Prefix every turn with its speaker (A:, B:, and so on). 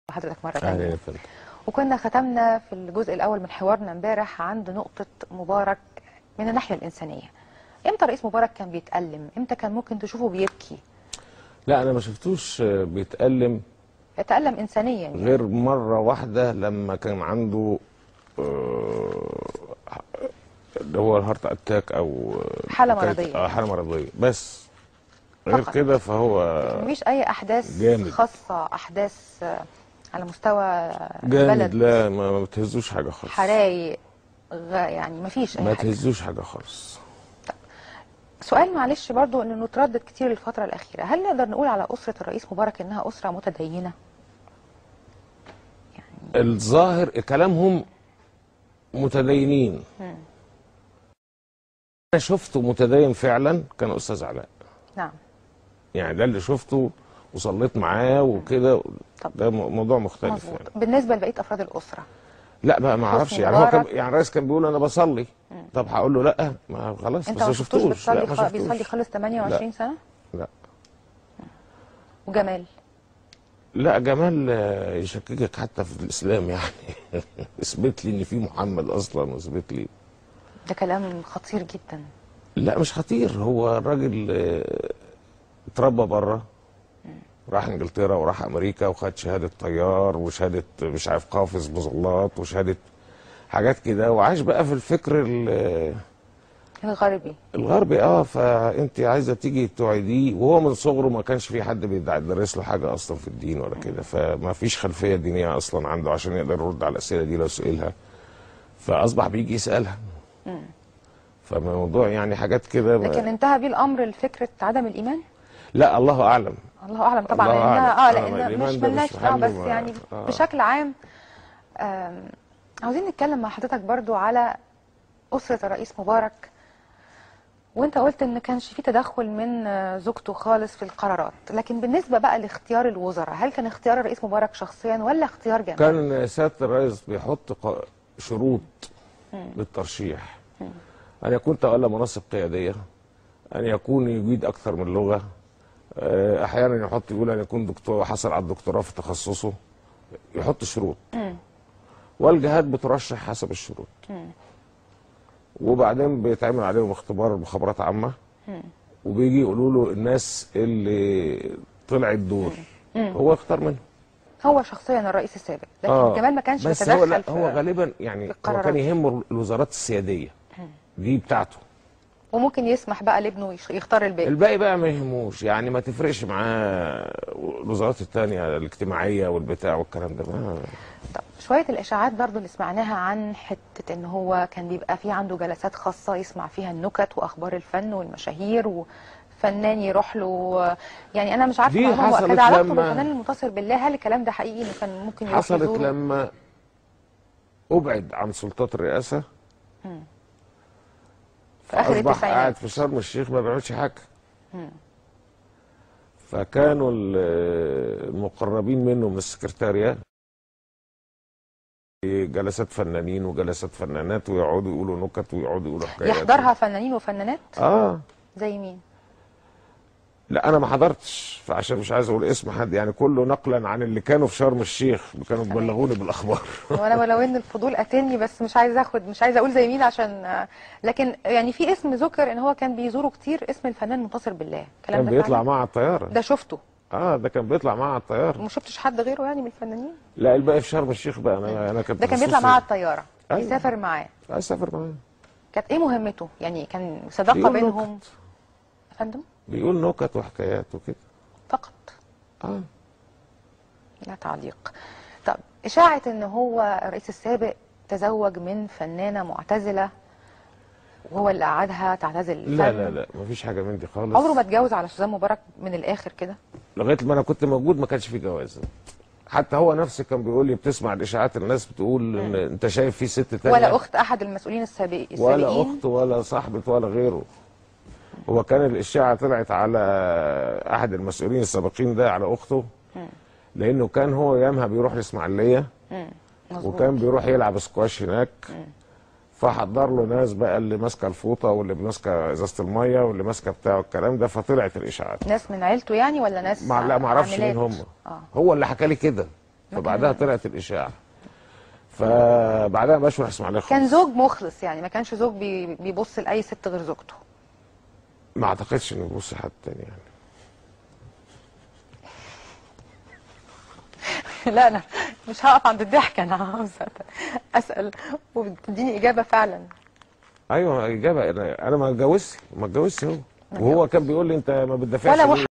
A: بحضرتك مرة ثانية.
B: اهلا يا فندم.
A: وكنا ختمنا في الجزء الأول من حوارنا امبارح عند نقطة مبارك من الناحية الإنسانية. امتى رئيس مبارك كان بيتألم؟ امتى كان ممكن تشوفه بيبكي؟
B: لا انا ما شفتوش بيتألم،
A: يتألم إنسانيا يعني،
B: غير مرة واحدة لما كان عنده اللي هو ال heart attack او
A: حالة مرضية.
B: حالة مرضية بس، غير كده فهو
A: مفيش أي أحداث
B: جامد.
A: خاصة، أحداث على مستوى البلد.
B: لا ما بتهزوش حاجة خالص،
A: حرايق يعني مفيش أي
B: ما
A: حاجة،
B: تهزوش حاجة خالص.
A: طب سؤال معلش برضو، إنه تردد كتير الفترة الأخيرة، هل نقدر نقول على أسرة الرئيس مبارك إنها أسرة متدينة؟
B: يعني الظاهر كلامهم متدينين. أنا شفته متدين فعلا كان أستاذ علاء.
A: نعم.
B: يعني ده اللي شفته وصليت معاه وكده، ده موضوع مختلف يعني.
A: بالنسبة لبقية افراد الاسرة
B: لا بقى ما اعرفش يعني، هو كان يعني الرئيس كان بيقول انا بصلي، طب هقول له لا ما خلاص،
A: انت ما شفتوش؟ لا ما شفتوش بيصلي خالص 28 سنة.
B: لا.
A: وجمال؟
B: لا جمال يشككك حتى في الاسلام يعني. اثبت لي ان في محمد اصلا، واثبت لي.
A: ده كلام خطير جدا.
B: لا مش خطير، هو الراجل اتربى بره، راح انجلترا وراح امريكا وخد شهادة طيار وشهادة مش عارف قافز مظلات وشهادة حاجات كده، وعاش بقى في الفكر
A: الغربي.
B: الغربي فانت عايزه تيجي تعيديه، وهو من صغره ما كانش في حد بيدرس له حاجة اصلا في الدين ولا كده، فما فيش خلفية دينية اصلا عنده عشان يقدر يرد على الاسئلة دي لو سئلها، فاصبح بيجي يسالها. فالموضوع يعني حاجات كده.
A: لكن انتهى بيه الامر لفكرة عدم الايمان؟
B: لا الله اعلم.
A: الله اعلم طبعا، لانها لان مش ملناش بس يعني بشكل عام. عاوزين نتكلم مع حضرتك برضو على اسره الرئيس مبارك، وانت قلت ان كانش في تدخل من زوجته خالص في القرارات، لكن بالنسبة بقى لاختيار الوزراء، هل كان اختيار الرئيس مبارك شخصيا ولا اختيار جمال؟
B: كان سيادة الرئيس بيحط شروط للترشيح، ان يكون تولى مناصب قيادية، ان يكون يجيد اكثر من لغة، احيانا يحط يقول ان يكون دكتور حصل على الدكتوراه في تخصصه، يحط شروط. والجهات بترشح حسب الشروط. وبعدين بيتعمل عليهم اختبار مخابرات عامة، وبيجي يقولوا له الناس اللي طلعت دول هو يختار منهم،
A: هو شخصيا الرئيس السابق. لكن كمان ما كانش
B: بس
A: بيتدخل.
B: هو لا، هو غالبا يعني هو كان يهمه الوزارات السياديه دي بتاعته،
A: وممكن يسمح بقى لابنه يختار الباقي.
B: الباقي بقى ما يهموش يعني، ما تفرقش معاه الوزارات الثانية الاجتماعية والبتاع والكلام ده.
A: طب شوية الاشاعات برضو اللي سمعناها عن حتة ان هو كان بيبقى في عنده جلسات خاصة يسمع فيها النكت واخبار الفن والمشاهير، وفنان يروح له، يعني انا مش عارفه هو كان علاقته بالفنان المنتصر بالله، هل الكلام ده حقيقي انه كان ممكن يروح
B: حصلت
A: يزوره؟
B: لما ابعد عن سلطات الرئاسة،
A: في آخر
B: أصبح
A: التسعينات
B: قاعد في شرم الشيخ ما بيعملش حاجة. فكانوا المقربين منه من السكرتارية جلسات فنانين وجلسات فنانات، ويقعدوا يقولوا نكت ويقعدوا يقولوا حكايات،
A: يحضرها فنانين وفنانات. زي مين؟
B: لا انا ما حضرتش، فعشان مش عايز اقول اسم حد يعني، كله نقلا عن اللي كانوا في شرم الشيخ كانوا بيبلغوني بالاخبار.
A: وانا ولو ان الفضول قاتلني، بس مش عايز اخد، مش عايز اقول زي مين عشان، لكن يعني في اسم ذكر ان هو كان بيزوره كتير، اسم الفنان منتصر بالله.
B: كان بيطلع معاه على الطيارة.
A: ده شفته؟
B: ده كان بيطلع معاه على الطيارة.
A: وما شفتش حد غيره يعني من الفنانين؟
B: لا الباقي في شرم الشيخ بقى. انا كنت
A: ده كان بيطلع معاه على الطيارة.
B: أيوة.
A: يسافر معاه.
B: يسافر معاه.
A: كانت ايه مهمته؟ يعني كان صداقه بينهم؟ يا فندم؟
B: بيقول نكت وحكايات وكده
A: فقط. لا تعليق. طب إشاعة إن هو الرئيس السابق تزوج من فنانة معتزلة وهو اللي قعدها تعتزل الفن؟
B: لا لا لا، مفيش حاجة من دي خالص.
A: عمره ما اتجوز على سوزان مبارك من الآخر كده؟
B: لغاية ما أنا كنت موجود ما كانش في جواز. حتى هو نفسه كان بيقول لي بتسمع الإشاعات، الناس بتقول إن أنت شايف في ست تانية،
A: ولا أخت أحد المسؤولين السابقين،
B: ولا أخت ولا صاحبة ولا غيره. هو كان الإشاعة طلعت على أحد المسؤولين السابقين ده، على أخته، لأنه كان هو أيامها بيروح الإسماعيلية، وكان بيروح يلعب سكواش هناك، فحضر له ناس بقى اللي ماسكه الفوطه واللي ماسكه ازازة المية واللي ماسكه بتاع الكلام ده، فطلعت الاشاعات.
A: ناس من عيلته يعني ولا ناس؟
B: لا ما اعرفش مين هم. هو اللي حكى لي كده. فبعدها طلعت الاشاعة، فبعدها ما بقاش اسماعيليه خالص.
A: كان زوج مخلص يعني، ما كانش زوج بيبص لاي ست غير زوجته.
B: ما اعتقدش انه بيبص لحد تاني يعني.
A: لا انا مش هقف عند الضحك، انا عاوزه اسال وبتديني اجابه فعلا.
B: ايوه اجابه. انا ما اتجوزتش، ما اتجوزتش هو، وهو كان بيقول لي انت ما بتدافعش
A: ولا.